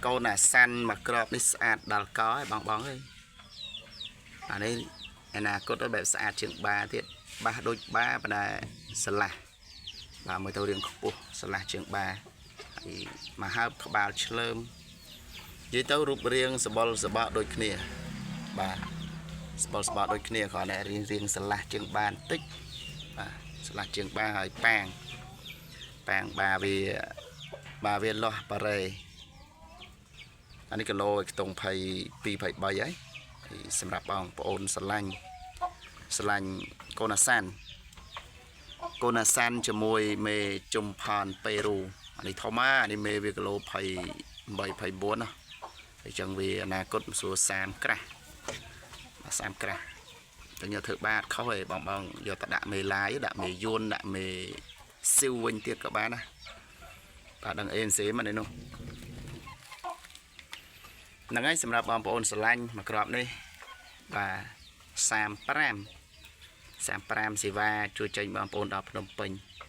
កូនអាសាន់មួយក្របនេះស្អាតដល់កហើយបងបងអើយអានេះអនាគតទៅបែបស្អាតជាងបាទៀតបាសដូចបាប៉ុន្តែស្រឡះបាទមើលទៅរៀងខ្ពស់ស្រឡះជាងបាហើយមកហើបក្បាលឆ្លើមនិយាយទៅរូបរាងសបុលសបកដូចគ្នាបាទសបុលសបកដូចគ្នាគ្រាន់តែរៀងរៀងស្រឡះជាងបាបន្តិចបាទស្រឡះជាងបាហើយប៉ាងប៉ាងបាវាបាវាលាស់បារ៉េ អានេះគីឡូឲ្យខ្ទង់22 23ហើយហើយសម្រាប់បងប្អូនស្រឡាញ់ស្រឡាញ់កូនអាសានកូនអាសានជាមួយមេជុំផានប៉េរូអានេះធំណាអានេះមេវាគីឡូ28 29ណាអញ្ចឹងវាអនាគតមិនសួរ30ក្រាស់បាទ30ក្រាស់តែញ៉ាំធ្វើបាតខុសឯងបងបងយកទៅដាក់មេឡាយដាក់មេយួនដាក់មេស៊ីវវិញទៀតក៏បានណាបាទដឹងអេនសេមិនឯនោះ ហ្នឹងហើយសម្រាប់បងប្អូនស្រឡាញ់មួយក្របនេះបាទ35 35សេវាជួយចេញបងប្អូនដល់ភ្នំពេញ។